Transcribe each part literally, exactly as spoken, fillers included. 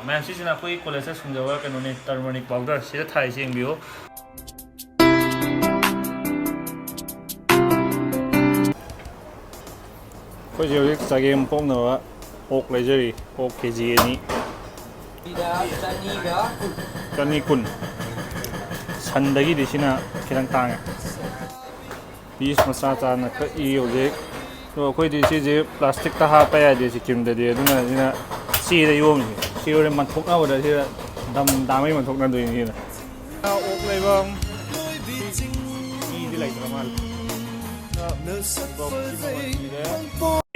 ꯃꯌꯥꯝ, ꯁꯤꯁꯤꯅ ꯑꯩꯈꯣꯏ ꯀꯣꯂꯦꯖꯇ ꯁꯨꯡꯖꯕ ꯀꯩꯅꯣꯅꯦ, turmeric powder꯫ ꯁꯤꯗ ꯊꯥꯏꯁꯤ ꯌꯦꯡꯕꯤꯌꯨ꯫ ꯑꯩꯈꯣꯏꯁꯦ ꯍꯧꯖꯤꯛ ꯆꯒꯦꯝ ꯄꯣꯛꯅꯕ ꯑꯣꯛ ꯂꯩꯖꯔꯤ꯫ ꯑꯣꯛ ꯀꯦ ꯖꯤ ꯑꯅꯤ꯫ ꯁꯤꯗ ꯆꯅꯤꯒ ꯆꯅꯤ ꯀꯨꯟ꯫ ꯁꯟꯗꯒꯤꯗꯤ ꯁꯤꯅ ꯈꯤꯇꯪ ꯇꯥꯡꯉꯦ꯫ ꯄꯤꯁ ꯃꯆꯥ ꯆꯥꯅ ꯀꯛꯏ ꯍꯧꯖꯤꯛ꯫ ꯑꯗꯣ ꯑꯩꯈꯣꯏꯗꯤ ꯁꯤꯁꯦ ꯄ꯭ꯂꯥꯁꯇꯤꯛꯇ ꯍꯥꯞꯄ ꯌꯥꯗꯦ ꯁꯤꯀꯤꯝꯗꯗꯤ, ꯑꯗꯨꯅ ꯁꯤꯅ ꯆꯦꯗ ꯌꯣꯝꯃꯤꯁꯦ꯫ ꯁꯤ ꯍꯣꯔꯦꯟ ꯃꯟꯊꯣꯛꯅꯕꯗ ꯁꯤꯗ ꯗꯝ ꯗꯥꯃꯩ ꯃꯟꯊꯣꯛꯅꯗꯣꯏꯅꯤ ꯁꯤꯅ꯫ ꯑꯣꯛ ꯂꯩꯐꯝ꯫ ꯃꯤꯗꯤ ꯂꯩꯇ꯭ꯔ ꯃꯥꯜꯂꯦ꯫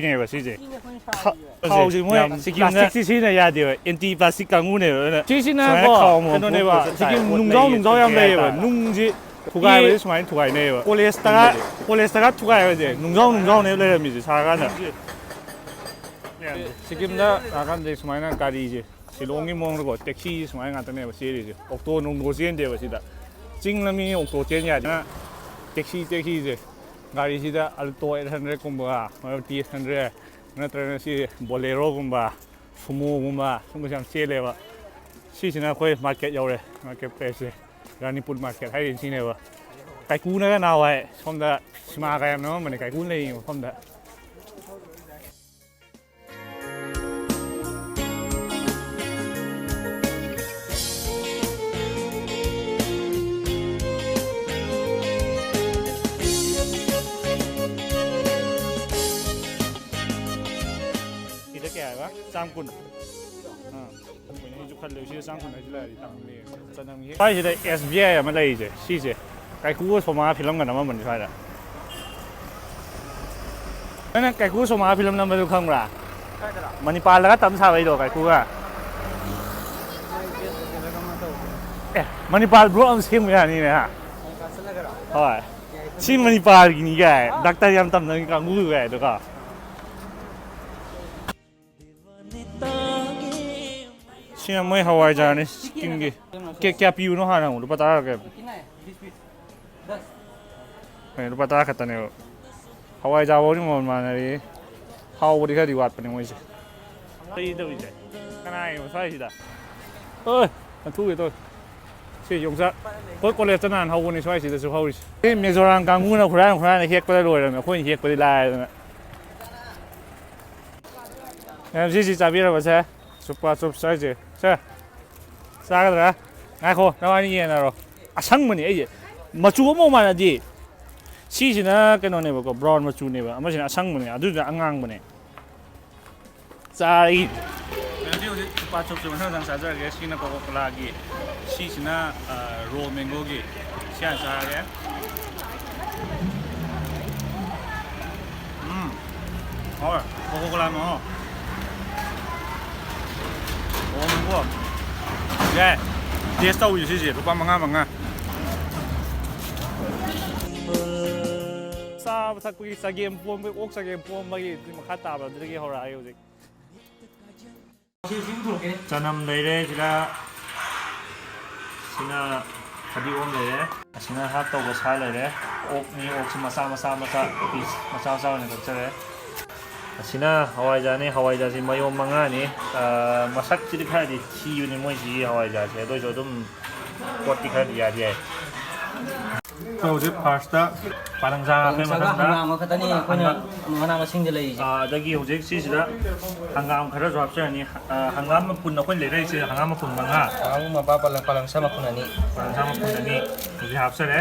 ꯁꯤꯅꯦꯕ ꯁꯤꯁꯦ꯫ ꯊꯥꯎꯁꯦ ꯃꯣꯏ ꯌꯥꯝ ꯁꯤꯀꯤꯝꯗ ꯄ꯭ꯂꯥꯁꯇꯤꯛꯁꯤ ꯁꯤꯖꯤꯟꯅ ꯌꯥꯗꯦꯕ, ꯑꯦꯟꯇꯤ ꯄ꯭ꯂꯥꯁꯇꯤꯛ ꯀꯥꯡꯕꯨꯅꯦꯕ꯫ ꯑꯗꯨꯅ ꯁꯤꯁꯤꯅꯀꯣ ꯁꯨꯃꯥꯏꯅ ꯈꯥꯎ ꯑꯃꯃꯝ ꯀꯩꯅꯣꯅꯦꯕ, ꯄꯣꯠ ꯄꯣꯠ ꯁꯤꯀꯤꯝ ꯇꯥꯏ, ꯄꯣꯠ ꯅꯨꯡꯖꯥꯎ ꯂꯩ, ꯅꯨꯡꯖꯥꯎ ꯌꯥꯝ ꯂꯩ ꯂꯩꯌꯦꯕ꯫ ꯍꯥꯏꯇꯥꯔꯦ꯫ ꯅꯨꯡꯁꯤ ꯊꯨꯒꯥꯏꯕꯁꯦ ꯁꯨꯃꯥꯏꯅ ꯊꯨꯒꯥꯏꯅꯩꯌꯦꯕ꯫ ꯀꯣꯂꯦꯖꯇꯒ, ꯀꯣꯂꯦꯖꯇꯒ ꯊꯨꯒꯥꯏꯕꯁꯦ ꯅꯨꯡꯖꯥꯎ ꯅꯨꯡꯖꯥꯎꯅꯦꯕ ꯂꯩꯔꯝꯃꯤꯁꯦ ꯁꯥꯔꯀꯥꯟꯗ꯫ ꯁꯤꯀꯤꯝꯗ ꯂꯥꯛꯀꯥꯟꯗ ꯁꯨꯃꯥꯏꯅ ꯒꯥꯔꯤꯁꯦ, ꯁꯤꯂꯣꯡꯒꯤ ꯃꯑꯣꯡꯗꯀꯣ, ꯇꯦꯛꯁꯤ ꯁꯨꯃꯥꯏꯅ ꯉꯥꯛꯇꯅꯦꯕ ꯆꯦꯜꯂꯤꯁꯦ꯫ ꯑꯣꯛꯇꯣ ꯅꯨꯡꯗꯣ ꯆꯦꯟꯗꯦꯕ ꯁꯤꯗ꯫ ꯆꯤꯡ ꯂꯝꯕꯤ ꯑꯣꯛꯇꯣ ꯆꯦꯟ ꯌꯥꯗꯦ꯫ ꯑꯗꯨꯅ ꯇꯦꯛꯁꯤ, ꯇꯦꯛꯁꯤꯁꯦ, ꯒꯥꯔꯤꯁꯤꯗ Alto eight hundred ꯀꯨꯝꯕ, Maruti eight hundred, ꯅꯠꯇ꯭ꯔꯒꯅ ꯁꯤ Bolero ꯒꯨꯝꯕ, Sumo ꯒꯨꯝꯕ ꯁꯨꯝꯕꯁꯦ ꯌꯥꯝ ꯆꯦꯜꯂꯦꯕ꯫ ꯁꯤꯁꯤꯅ ꯑꯩꯈꯣꯏ ꯃꯥꯔꯀꯦꯠ ꯌꯧꯔꯦ, ꯃꯥꯔꯀꯦꯠ ꯄ꯭ꯂꯦꯁꯁꯦ꯫ ꯔꯥꯅꯤꯄꯨꯔ ꯃꯥꯔꯀꯦꯠ ꯍꯥꯏꯔꯤꯁꯤꯅꯦꯕ꯫ ꯀꯥꯏꯀꯨꯅꯒ ꯅꯍꯥꯟꯋꯥꯏ ꯁꯣꯝꯗ ꯁꯤꯃꯥꯒ ꯌꯥꯝ ꯅꯝꯃꯝꯕꯅꯦ, ꯀꯥꯏꯀꯨꯅ ꯂꯩꯔꯤꯉꯩ ꯃꯐꯝꯗ꯫ ꯁꯤꯗ ꯀꯌꯥ ꯍꯥꯏꯕ? ꯆꯥꯝ ꯀꯨꯟ꯫ ꯑꯥ꯫ ꯑꯩꯁꯨ ꯈꯜꯂꯦ, ꯁꯤꯗ ꯆꯥꯝ ꯀꯨꯟ ꯍꯥꯏꯁꯤꯜꯂꯛꯑꯗꯤ ꯇꯥꯡꯃꯜꯂꯦ꯫ ꯆꯅꯝꯒꯤ ꯁ꯭ꯋꯥꯏꯁꯤꯗ ꯑꯦꯁ ꯕꯤ ꯑꯥꯏ ꯑꯃ ꯂꯩꯔꯤꯁꯦ, ꯁꯤꯁꯦ꯫ ꯀꯥꯏꯀꯨꯒ ꯁꯣꯃꯥ ꯐꯤꯂꯝꯒ ꯅꯝꯃꯝꯕꯅꯤ ꯁ꯭ꯋꯥꯏꯗ꯫ ꯅꯪꯅ ꯀꯥꯏꯀꯨ ꯁꯣꯃꯥ ꯐꯤꯂꯝ ꯅꯝꯕꯗꯨ ꯈꯪꯕ꯭ꯔꯥ? ꯀꯥꯏꯗꯔꯣ? ꯃꯅꯤꯄꯥꯜꯗꯒ ꯇꯝ ꯁꯥꯕꯩꯗꯣ ꯀꯥꯏꯀꯨꯒ꯫ ꯑꯦ, ꯃꯅꯤꯄꯥꯜ ꯕ꯭ꯂꯣꯛ ꯑꯃ ꯁꯦꯝꯕ ꯌꯥꯅꯤꯅꯦ, ꯍꯥ? ꯃꯅꯤꯄꯥꯜ ꯆꯠꯂꯒꯔꯣ? ꯍꯣꯏ꯫ ꯁꯤ ꯃꯅꯤꯄꯥꯜꯒꯤꯅꯤ ꯀꯥꯏ, ꯗꯥꯛꯇꯔ ꯌꯥꯝ ꯇꯝꯅꯕ ꯀꯥꯡꯕꯨ ꯀꯥꯏꯗꯣꯀꯣ꯫ ꯁꯤꯅ ꯃꯣꯏ ꯍꯋꯥꯏꯖꯥꯔꯅꯤ, ꯁꯤꯀꯤꯝꯒꯤ꯫ ꯀꯦ-, ꯀꯌꯥ ꯄꯤꯕꯅꯣ ꯍꯥꯟꯅ ꯍꯪꯉꯨ, ꯂꯨꯄꯥ ꯇꯔꯥ ꯀꯌꯥ ꯄꯤ? ꯍꯣꯏ, ꯂꯨꯄꯥ ꯇꯔꯥ ꯈꯛꯇꯅꯦꯕ꯫ ꯍꯋꯥꯏꯖꯥꯔ ꯐꯥꯎꯗꯤ ꯃꯃꯜ ꯃꯥꯟꯅꯔꯤ꯫ ꯍꯥꯎꯕꯗꯤ ꯈꯔꯗꯤ ꯋꯥꯠꯄꯅꯦ ꯃꯣꯏꯁꯦ꯫ ꯀꯔꯤ ꯇꯧꯔꯤꯁꯦ? ꯀꯅꯥꯒꯤꯅꯣ ꯁ꯭ꯋꯥꯏꯁꯤꯗ? ꯍꯣꯏ, ꯅꯥꯟꯊꯨꯒꯦ ꯇꯧꯋꯦ꯫ ꯁꯤ ꯌꯣꯡꯆꯥꯛ, ꯑꯩꯈꯣꯏ ꯀꯣꯂꯦꯖꯇ ꯅꯍꯥꯟ ꯍꯧꯕꯅꯤ ꯁ꯭ꯋꯥꯏꯁꯤꯗꯁꯨ ꯍꯧꯔꯤꯁꯦ꯫ ꯁꯤ ꯃꯤꯖꯣꯔꯥꯝ ꯀꯥꯡꯕꯨꯅ ꯍꯨꯔꯥꯟ ꯍꯨꯔꯥꯟꯅ ꯍꯦꯛꯄꯗ ꯂꯣꯏꯔꯝꯃꯦ, ꯑꯩꯈꯣꯏꯅ ꯍꯦꯛꯄꯗꯤ ꯂꯥꯏꯗꯅ꯫ ꯃꯌꯥꯝ, ꯁꯤꯁꯤ ꯆꯥꯕꯤꯔꯕꯁꯦ, ꯆꯨꯄꯥ ꯆꯨꯞꯁ ꯍꯥꯏꯁꯦ꯫ ꯁꯦ, ꯆꯥꯒꯗ꯭ꯔꯥ? ꯉꯥꯏꯈꯣ, ꯅꯕꯥꯅꯤ ꯌꯦꯟꯅꯔꯣ꯫ ꯑꯁꯪꯕꯅꯤ ꯑꯩꯁꯦ, ꯃꯆꯨ ꯑꯃꯐꯥꯎ ꯃꯥꯟꯅꯗꯦ꯫ ꯁꯤꯁꯤꯅ ꯀꯩꯅꯣꯅꯦꯕꯀꯣ, ꯕ꯭ꯔꯥꯎꯟ ꯃꯆꯨꯅꯦꯕ, ꯑꯃꯁꯤꯅ ꯑꯁꯪꯕꯅꯦ, ꯑꯗꯨꯗꯨꯅ ꯑꯉꯥꯡꯕꯅꯦ꯫ ꯆꯥꯔꯤ꯫ ꯀꯩꯅꯣꯗꯤ ꯍꯧꯖꯤꯛ ꯆꯨꯄꯥ ꯆꯨꯞꯁꯦ ꯃꯊꯪ ꯃꯊꯪ ꯆꯥꯖꯔꯒꯦ꯫ ꯁꯤꯅ ꯀꯣꯀꯣ ꯀꯣꯂꯥꯒꯤ, ꯁꯤꯁꯤꯅ, ꯑ, ꯔꯣ ꯃꯦꯡꯒꯣꯒꯤ꯫ ꯁꯤ ꯍꯥꯟꯅ ꯆꯥꯔꯒꯦ꯫ ꯎꯝ꯫ ꯍꯣꯏ, ꯀꯣꯀꯣ ꯀꯣꯂꯥ ꯃꯍꯥꯎ꯫ ꯔꯣ ꯃꯦꯡꯒꯣ꯫ ꯌꯥꯏ꯫ ꯇꯦꯁ ꯇꯧꯁꯤ ꯁꯤꯁꯦ, ꯂꯨꯄꯥ ꯃꯉꯥ, ꯃꯉꯥ꯫ ꯆꯥꯕ ꯊꯛꯄꯒꯤ ꯆꯒꯦꯝ ꯄꯣꯝꯕꯒꯤ, ꯑꯣꯛ ꯆꯒꯦꯝ ꯄꯣꯝꯕꯒꯤ ꯃꯈꯥ ꯇꯥꯕꯗꯨꯗꯒꯤ ꯍꯧꯔꯛꯑꯒꯦ ꯍꯧꯖꯤꯛ꯫ ꯆꯅꯝ ꯂꯩꯔꯦ ꯁꯤꯗ, ꯁꯤꯅ ꯐꯗꯤꯒꯣꯝ ꯂꯩꯔꯦ, ꯑꯁꯤꯅ ꯍꯥꯞ ꯇꯧꯕ ꯁꯥ ꯂꯩꯔꯦ, ꯑꯣꯛꯅꯤ, ꯑꯣꯛꯁꯤ ꯃꯆꯥ ꯃꯆꯥ ꯃꯆꯥ ꯄꯤꯁ ꯃꯆꯥ ꯃꯆꯥ ꯑꯣꯏꯅ ꯀꯛꯆꯔꯦ꯫ ꯑꯁꯤꯅ ꯍꯋꯥꯏꯖꯥꯔꯅꯤ, ꯍꯋꯥꯏꯖꯥꯔꯁꯤ ꯃꯌꯣꯝ ꯃꯉꯥꯅꯤ꯫ ꯑ, ꯃꯁꯛꯁꯤꯗꯤ ꯈꯔꯗꯤ ꯊꯤꯕꯅꯤ ꯃꯣꯏꯁꯤꯒꯤ ꯍꯋꯥꯏꯖꯥꯔꯁꯦ, ꯑꯗꯨ ꯑꯣꯏꯔꯁꯨ ꯑꯗꯨꯝ ꯄꯣꯠꯇꯤ ꯈꯔꯗꯤ ꯌꯥꯗꯤ ꯌꯥꯏ꯫ ꯑꯩꯈꯣꯏ ꯍꯧꯖꯤꯛ ꯐꯥꯔꯁꯇ ꯄꯥꯂꯪꯁꯥ ꯍꯥꯞꯄꯦ, ꯄꯥꯂꯪꯁꯥꯒ ꯃꯊꯪꯗ ꯍꯪꯒꯥꯝꯒ ꯈꯛꯇꯅꯤ ꯑꯩꯈꯣꯏꯅ ꯍꯪꯒꯥꯝ꯫ ꯃꯅꯥ ꯃꯁꯤꯡꯗ ꯂꯩꯔꯤꯁꯦ꯫ ꯑꯥ, ꯑꯗꯒꯤ ꯍꯧꯖꯤꯛ ꯁꯤꯁꯤꯗ ꯍꯪꯒꯥꯝ ꯈꯔꯁꯨ ꯍꯥꯞꯆꯔꯅꯤ꯫ ꯑꯥ, ꯍꯪꯒꯥꯝ ꯃꯄꯨꯟ ꯑꯩꯈꯣꯏꯅ ꯂꯩꯔꯛꯏꯁꯦ, ꯍꯪꯒꯥꯝ ꯃꯄꯨꯟ ꯃꯉꯥ꯫ ꯍꯪꯒꯥꯝ ꯃꯄꯥ ꯄꯥꯂꯪ-, ꯄꯥꯂꯪꯁꯥ ꯃꯄꯨꯟ ꯑꯅꯤ꯫ ꯄꯥꯂꯪꯁꯥ ꯃꯄꯨꯟ ꯑꯅꯤ ꯍꯧꯖꯤꯛ ꯍꯥꯞꯆꯔꯦ꯫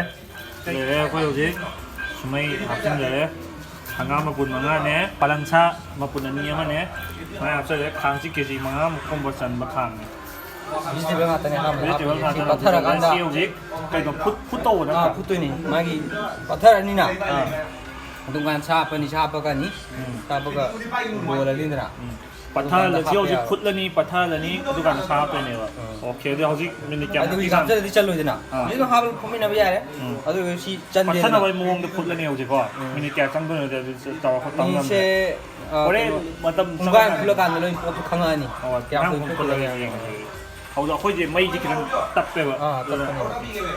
ꯂꯩꯔꯦ, ꯑꯩꯈꯣꯏ ꯍꯧꯖꯤꯛ ꯁꯨꯃꯩ ꯍꯥꯞꯆꯤꯟꯖꯔꯦ꯫ ꯍꯪꯒꯥꯝ ꯃꯄꯨꯟ ꯃꯉꯥꯅꯦ, ꯄꯥꯂꯪꯁꯥ ꯃꯄꯨꯟ ꯑꯅꯤ ꯑꯃꯅꯦ, ꯁꯨꯃꯥꯏꯅ ꯍꯥꯞꯆꯔꯦ꯫ ꯈꯥꯡꯁꯤ ꯀꯦ ꯖꯤ ꯃꯉꯥꯃꯨꯛ ꯀꯨꯝꯕ ꯆꯟꯕ ꯈꯥꯡꯅꯤ꯫ ꯚꯤꯖꯤꯇꯦꯕꯜ ꯉꯥꯛꯇꯅꯦ ꯑꯍꯥꯟꯕ ꯚꯤꯖꯤꯇꯦꯕꯜ ꯍꯥꯞꯄꯤꯁꯦ꯫ ꯁꯤ ꯉꯥꯛꯇꯅꯦ꯫ ꯄꯠꯊꯔꯀꯥꯟꯗ ꯁꯤ ꯍꯧꯖꯤꯛ ꯀꯩꯅꯣ ꯐꯨꯠ, ꯐꯨꯠ ꯇꯧꯕ ꯑꯥ, ꯅꯠꯇ꯭ꯔꯥ? ꯐꯨꯠꯇꯣꯏꯅꯤ꯫ ꯃꯥꯒꯤ ꯄꯠꯊꯔꯅꯤꯅ꯫ ꯑꯥ꯫ ꯑꯗꯨꯀꯥꯟꯗ ꯁꯥ ꯍꯥꯞꯄꯅꯤ, ꯁꯥ ꯍꯥꯞꯄꯀꯅꯤ꯫ ꯎꯝ꯫ ꯁꯥ ꯍꯥꯞꯄꯒ ꯂꯣꯜꯂꯅꯤꯗꯅ꯫ ꯎꯝ꯫ ꯑꯗꯨꯀꯥꯟꯗ ꯄꯠꯊꯍꯜꯂꯁꯤ ꯍꯥꯞꯄ ꯍꯧꯖꯤꯛ ꯌꯥꯔꯦ꯫ ꯐꯨꯠꯂꯅꯤ, ꯄꯠꯊꯍꯜꯂꯅꯤ, ꯑꯗꯨꯀꯥꯟꯗ ꯁꯥ ꯍꯥꯞꯇꯣꯏꯅꯦꯕ꯫ ꯎꯝ꯫ ꯑꯣꯀꯦ, ꯑꯗꯨꯗꯤ ꯍꯧꯖꯤꯛ ꯃꯤꯅꯤꯠ ꯑꯗꯨ ꯀꯌꯥꯃꯨꯛꯀꯤ ꯍꯧꯖꯤꯛ ꯆꯥꯡ? ꯍꯥꯞꯆꯜꯂꯗꯤ ꯆꯜꯂꯣꯏꯗꯅ꯫ ꯑꯥ꯫ ꯑꯗꯨꯝ ꯍꯥꯞꯄ ꯐꯨꯠꯃꯤꯟꯅꯕ ꯌꯥꯔꯦ꯫ ꯎꯝ꯫ ꯑꯗꯨ ꯁꯤ ꯆꯟꯗꯦꯗꯅ꯫ ꯄꯠꯊꯅꯕꯒꯤ ꯃꯑꯣꯡꯗ ꯐꯨꯠꯂꯅꯤ ꯍꯧꯖꯤꯛꯀꯣ꯫ ꯎꯝ꯫ ꯃꯤꯅꯤꯠ ꯀꯌꯥ ꯆꯪꯗꯣꯏꯅꯣ ꯑꯗꯨꯗꯤ ꯆꯥꯎꯔꯥꯛꯄ ꯇꯝ ꯉꯝꯗ꯭ꯔꯦ꯫ ꯃꯤꯅꯤꯠꯁꯦ, ꯑ, ꯍꯣꯔꯦꯟ ꯀꯩꯅꯣ, ꯃꯇꯝ ꯄꯨꯡꯈꯥꯏ ꯑꯃ ꯆꯪꯉꯀꯥꯟꯗ꯫ ꯐꯨꯠꯂꯀꯥꯟꯗ ꯂꯣꯏ ꯄꯣꯞꯄ ꯈꯪꯉꯛꯑꯅꯤ꯫ ꯑꯣ, ꯀꯌꯥꯝ ꯃꯌꯥꯝ ꯀꯨꯏꯅ ꯐꯨꯠꯂꯒ ꯐꯨꯠꯂꯒꯦ ꯌꯦꯡꯉꯒꯦ꯫ ꯌꯦꯡꯉꯁꯦ꯫ ꯍꯧꯖꯤꯛ ꯑꯩꯈꯣꯏꯁꯦ ꯃꯩꯁꯦ ꯈꯤꯇꯪ ꯇꯞꯄꯦꯕ꯫ ꯑꯥ, ꯑꯗꯨꯅ ꯇꯞꯄꯅꯦ꯫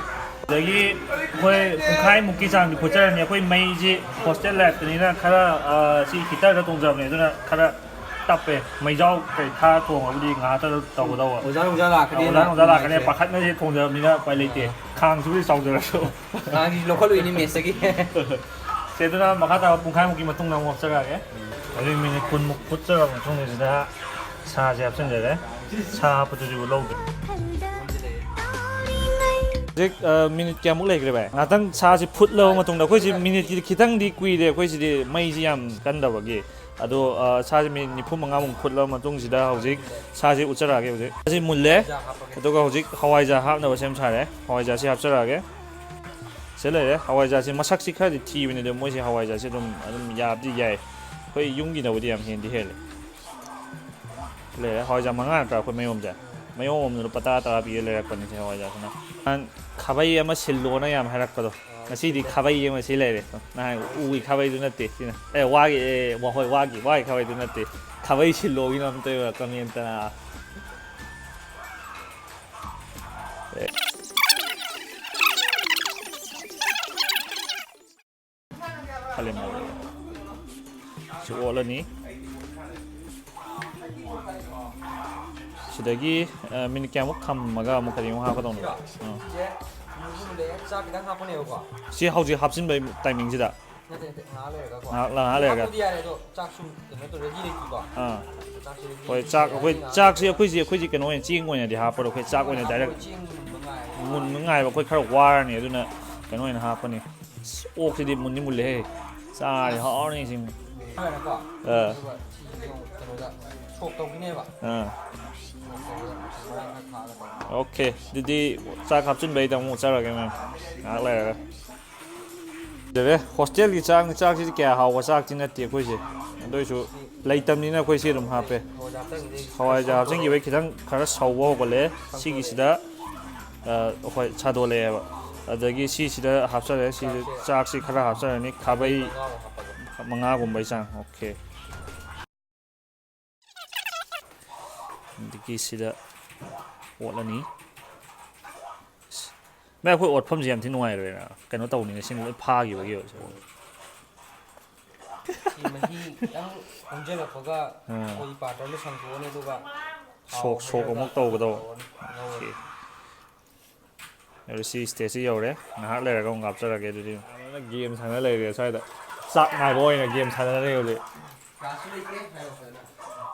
ꯑꯗꯒꯤ ꯑꯩꯈꯣꯏ ꯄꯨꯡꯈꯥꯏꯃꯨꯛꯀꯤ ꯆꯥꯡꯗꯤ ꯐꯨꯠꯆꯔꯅꯤ꯫ ꯑꯩꯈꯣꯏ ꯃꯩꯁꯤ ꯍꯣꯁꯇꯦꯜ ꯂꯥꯏꯐꯇꯅꯤꯅ ꯈꯔ, ꯑ, ꯁꯤ ꯍꯤꯇꯔꯗ ꯇꯣꯡꯖꯕꯅꯦ, ꯑꯗꯨꯅ ꯈꯔ ꯇꯞꯄꯦ꯫ ꯃꯩꯖꯥꯎ ꯀꯩ ꯊꯥ ꯊꯣꯡꯉꯕꯨꯗꯤ ꯉꯥꯏꯍꯥꯛꯇ ꯇꯧꯒꯗꯧꯕ꯫ ꯑꯣꯖꯥ ꯅꯨꯡꯖꯥ ꯂꯥꯛꯀꯅꯤ ꯑꯣꯖꯥ ꯅꯨꯡꯖꯥ ꯂꯥꯛꯀꯅꯤ꯫ ꯅꯨꯡꯉꯥꯏꯇ꯭ꯔꯦ꯫ ꯄꯥꯈꯠꯅꯁꯦ ꯊꯣꯡꯖꯕꯅꯤꯅ ꯎꯄꯥꯏ ꯂꯩꯇꯦ꯫ ꯈꯥꯡꯁꯤꯕꯨꯗꯤ ꯆꯥꯎꯖꯔꯁꯨ꯫ ꯈꯥꯡꯁꯤ ꯂꯧꯈꯠꯂꯨꯏꯅꯤ ꯃꯦꯁꯇꯒꯤ꯫ ꯁꯦ, ꯑꯗꯨꯅ ꯃꯈꯥ ꯇꯥꯕ ꯄꯨꯡꯈꯥꯏꯃꯨꯛꯀꯤ ꯃꯇꯨꯡꯗ ꯑꯃꯨꯛ ꯍꯥꯞꯆꯔꯛꯑꯒꯦ꯫ ꯑꯗꯨꯒꯤ ꯃꯤꯅꯤꯠ ꯀꯨꯟꯃꯨꯛ ꯐꯨꯠꯆꯔꯕ ꯃꯇꯨꯡꯁꯤꯗ ꯁꯥꯁꯦ ꯍꯥꯞꯆꯤꯟꯖꯔꯦ꯫ ꯁꯥ ꯍꯥꯞꯄꯗꯨꯁꯨ ꯂꯧꯗ꯭ꯔꯦ꯫ ꯍꯧꯖꯤꯛ, ꯑ, ꯃꯤꯅꯤꯠ ꯀꯌꯥꯃꯨꯛ ꯂꯩꯈ꯭ꯔꯦ, ꯚꯥꯏ? ꯉꯥꯛꯇꯪ ꯁꯥꯁꯤ ꯐꯨꯠꯂꯕ ꯃꯇꯨꯡꯗ, ꯑꯩꯈꯣꯏꯁꯤ ꯃꯤꯅꯤꯠꯇꯤ ꯈꯤꯇꯪꯗꯤ ꯀꯨꯏꯔꯦ, ꯑꯩꯈꯣꯏꯁꯤꯗꯤ ꯃꯩꯁꯤ ꯌꯥꯝ ꯀꯟꯗꯕꯒꯤ꯫ ꯑꯗꯣ, ꯑ, ꯁꯥꯁꯤ ꯃꯤꯅꯤꯠ ꯅꯤꯐꯨ ꯃꯉꯥꯃꯨꯛ ꯐꯨꯠꯂꯕ ꯃꯇꯨꯡꯁꯤꯗ ꯍꯧꯖꯤꯛ ꯁꯥꯁꯤ ꯎꯠꯆꯔꯛꯑꯒꯦ꯫ ꯍꯧꯖꯤꯛ ꯁꯥꯁꯤ ꯃꯨꯜꯂꯦ꯫ ꯑꯗꯨꯒ ꯍꯧꯖꯤꯛ ꯍꯋꯥꯏꯖꯥꯔ ꯍꯥꯞꯅꯕ ꯁꯦꯝ ꯁꯥꯔꯦ꯫ ꯍꯋꯥꯏꯖꯥꯔꯁꯤ ꯍꯥꯞꯆꯔꯛꯑꯒꯦ꯫ ꯁꯤ ꯂꯩꯔꯦ꯫ ꯍꯋꯥꯏꯖꯥꯔꯁꯤ ꯃꯁꯛꯁꯤ ꯈꯔꯗꯤ ꯊꯤꯕꯅꯤ, ꯑꯗꯣ ꯃꯣꯏꯁꯤ ꯍꯋꯥꯏꯖꯥꯔꯁꯤ ꯑꯗꯨꯝ, ꯑꯗꯨꯝ ꯌꯥꯕꯗꯤ ꯌꯥꯏ꯫ ꯑꯩꯈꯣꯏ ꯌꯨꯝꯒꯤꯅꯕꯨꯗꯤ ꯌꯥꯝ ꯍꯦꯟꯗꯤ ꯍꯦꯜꯂꯦ꯫ ꯂꯩꯔꯦ꯫ ꯍꯋꯥꯏꯖꯥꯔ ꯃꯉꯥ ꯅꯠꯇ꯭ꯔꯥ ꯑꯩꯈꯣꯏ ꯃꯌꯣꯝꯁꯦ? ꯃꯌꯣꯝ ꯑꯃꯗ ꯂꯨꯄꯥ ꯇꯔꯥ ꯇꯔꯥ ꯄꯤꯔ ꯂꯩꯔꯛꯄꯅꯤꯁꯦ ꯍꯋꯥꯏꯖꯥꯔꯁꯤꯅ꯫ ꯅꯍꯥꯟ ꯈꯥꯕꯩ ꯑꯃ ꯁꯤꯜꯂꯣꯅ ꯌꯥꯝ ꯍꯥꯏꯔꯛꯄꯗꯣ, ꯉꯁꯤꯗꯤ ꯈꯥꯕꯩ ꯑꯃ ꯁꯤ ꯂꯩꯔꯦ꯫ ꯅꯍꯥꯟ ꯎꯒꯤ ꯈꯥꯕꯩꯗꯨ ꯅꯠꯇꯦ ꯁꯤꯅ꯫ ꯑꯦ, ꯋꯥꯒꯤ, ꯑꯦ, ꯋꯥ-, ꯍꯣꯏ, ꯋꯥꯒꯤ, ꯋꯥꯒꯤ ꯈꯥꯕꯩꯗꯨ ꯅꯠꯇꯦ꯫ ꯈꯥꯕꯩ ꯁꯤꯜꯂꯣꯒꯤꯅ ꯑꯝꯇ ꯀꯃꯦꯟꯇꯅ꯫ ꯈꯜꯂꯦ ꯃꯑꯣꯡꯗ꯫ ꯁꯤ ꯑꯣꯠꯂꯅꯤ꯫ ꯁꯤꯗꯒꯤ, ꯑ, ꯃꯤꯅꯤꯠ ꯀꯌꯥꯃꯨꯛ ꯊꯝꯃꯒ ꯑꯃꯨꯛ ꯀꯔꯤꯃꯨꯛ ꯍꯥꯞꯀꯗꯧꯅꯣ? ꯑꯥ꯫ ꯆꯥꯛ ꯈꯤꯇꯪ ꯍꯥꯞꯄꯅꯦꯕꯀꯣ꯫ ꯁꯤ ꯍꯧꯖꯤꯛ ꯍꯥꯞꯆꯤꯟꯕꯩ ꯇꯥꯏꯃꯤꯡꯁꯤꯗ? ꯅꯠꯇꯦ, ꯅꯠꯇꯦ, ꯉꯥꯏꯍꯥꯛ ꯂꯩꯔꯒꯀꯣ꯫ ꯉꯥꯏꯍꯥꯛ, ꯉꯥꯏꯍꯥꯛ ꯂꯩꯔꯒ꯫ ꯍꯥꯞꯄꯗꯤ ꯌꯥꯔꯦ, ꯑꯗꯣ ꯆꯥꯛꯁꯨ ꯀꯩꯅꯣ ꯇꯧ, ready ꯂꯩꯇꯦꯀꯣ꯫ ꯑꯥ꯫ ꯆꯥꯛꯁꯦ ready ꯍꯣꯏ, ꯂꯩꯇꯦ, ꯆꯥꯛ, ꯑꯩꯈꯣꯏ ꯉꯥꯏꯍꯥꯛ ꯆꯥꯛꯁꯦ ꯂꯩꯔꯒ꯫ ꯑꯩꯈꯣꯏꯁꯦ, ꯑꯩꯈꯣꯏꯁꯦ ꯀꯩꯅꯣ ꯑꯣꯏꯅ, ꯆꯦꯡ ꯑꯣꯏꯅꯗꯤ ꯍꯥꯞꯄꯔꯣꯏ, ꯑꯩꯈꯣꯏ ꯆꯥꯛ ꯑꯣꯏꯅ ꯍꯥꯞꯄꯔꯣꯏ, direct ꯆꯦꯡ ꯃꯨꯟꯕ ꯉꯥꯏꯔꯦ꯫ ꯃꯨꯟꯕ ꯉꯥꯏꯕ ꯑꯩꯈꯣꯏ ꯈꯔ ꯋꯥꯔꯅꯤ, ꯑꯗꯨꯅ ꯀꯩꯅꯣ ꯑꯣꯏꯅ ꯍꯥꯞꯄꯅꯤ꯫ ꯑꯁ, ꯑꯣꯛꯁꯤꯗꯤ ꯃꯨꯟꯗꯤ ꯃꯨꯜꯂꯦꯍꯦ꯫ ꯆꯥꯔꯗꯤ ꯍꯥꯎꯔꯅꯤ ꯁꯤ꯫ ꯍꯥꯏꯔꯦꯀꯣ꯫ ꯑꯥ꯫ ꯑꯗꯨꯒ ꯁꯤꯁꯦ ꯑꯃꯨꯛ ꯀꯩꯅꯣꯗ ꯁꯣꯛ ꯇꯧꯈꯤꯅꯦꯕ꯫ ꯑꯥ꯫ ꯁꯣꯛ ꯇꯧꯔꯒ ꯃꯔꯥꯡ ꯈꯔ ꯊꯥꯛꯑꯒ ꯇꯧꯔꯒ꯫ Okay, ꯑꯗꯨꯗꯤ ꯆꯥꯛ ꯍꯥꯞꯆꯤꯟꯕꯩꯗ ꯑꯃꯨꯛ ꯆꯠꯂꯒꯦ, ꯃꯦꯝ꯫ ꯉꯥꯏꯍꯥꯛ ꯂꯩꯔꯒ꯫ ꯂꯩꯔꯦ꯫ ꯍꯣꯁꯇꯦꯜꯒꯤ ꯆꯥꯛꯅꯤ, ꯆꯥꯛꯁꯤꯗꯤ ꯀꯌꯥ ꯍꯥꯎꯕ ꯆꯥꯛꯇꯤ ꯅꯠꯇꯦ ꯑꯩꯈꯣꯏꯁꯦ꯫ ꯑꯗꯨ ꯑꯣꯏꯁꯨ ꯂꯩꯇꯕꯅꯤꯅ ꯑꯩꯈꯣꯏ ꯁꯤ ꯑꯗꯨꯝ ꯍꯥꯞꯄꯦ꯫ ꯍꯋꯥꯏꯖꯥꯔ ꯍꯥꯞꯆꯤꯟꯈꯤꯕꯩ ꯈꯤꯇꯪ ꯈꯔ ꯁꯧꯕ ꯍꯧꯒꯠꯂꯛꯑꯦ꯫ ꯁꯤꯒꯤꯁꯤꯗ, ꯑ, ꯍꯣꯏ, ꯁꯥꯗꯣꯛꯂꯛꯑꯦꯕ꯫ ꯑꯗꯒꯤ ꯁꯤꯁꯤꯗ ꯍꯥꯞꯆꯔꯦ꯫ ꯁꯤꯁꯦ ꯆꯥꯛꯁꯤ ꯈꯔ ꯍꯥꯞꯆꯔꯅꯤ꯫ ꯈꯥꯕꯩ ꯃꯉꯥꯒꯨꯝꯕꯩ ꯆꯥꯡ꯫ Okay꯫ ꯑꯗꯒꯤ ꯁꯤꯗ ꯑꯣꯠꯂꯅꯤ꯫ ꯚꯥꯏ, ꯑꯩꯈꯣꯏ ꯑꯣꯠꯐꯝꯁꯦ ꯌꯥꯝ ꯊꯤ ꯅꯨꯡꯉꯥꯏꯔꯣꯏꯅ ꯀꯩꯅꯣ ꯇꯧꯅꯤꯡꯉꯦ꯫ ꯁꯤꯅ ꯂꯣꯏ ꯐꯥꯈꯤꯕꯒꯤ ꯑꯣꯏꯔꯁꯨ꯫ ꯃꯍꯤ ꯈꯤꯇꯪ ꯍꯣꯝꯖꯤꯜꯂꯛꯄꯒ ꯑꯥ꯫ ꯑꯩꯈꯣꯏ ꯄꯥꯇ꯭ꯔꯗꯣ ꯁꯪꯗꯣꯛꯑꯅꯤ, ꯑꯗꯨꯒ ꯊꯥꯎ ꯁꯣꯛ ꯁꯣꯛ ꯍꯩꯔꯒ ꯑꯃꯨꯛ ꯇꯧꯒꯗꯧꯕ꯫ ꯉꯧꯔꯅꯤ꯫ ꯑꯣꯀꯦ꯫ ꯑꯗꯨ ꯁꯤ ꯁ꯭ꯇꯦꯖꯁꯤ ꯌꯧꯔꯦ꯫ ꯉꯥꯏꯍꯥꯛ ꯂꯩꯔꯒ ꯑꯃꯨꯛ ꯍꯥꯞꯆꯔꯒꯦ꯫ ꯑꯗꯨꯗꯤ ꯑꯃꯅ ꯒꯦꯝ ꯁꯥꯟꯅ ꯂꯩꯔꯦ ꯁ꯭ꯋꯥꯏꯗ꯫ ꯆꯥꯛ ꯉꯥꯏꯕ ꯑꯣꯏꯅ ꯒꯦꯝ ꯁꯥꯟꯅꯔꯦ ꯍꯧꯖꯤꯛ꯫ ꯀ꯭ꯂꯥꯁꯁꯨ ꯂꯩꯇꯦ ꯍꯥꯏꯌꯣ ꯐꯖꯅ꯫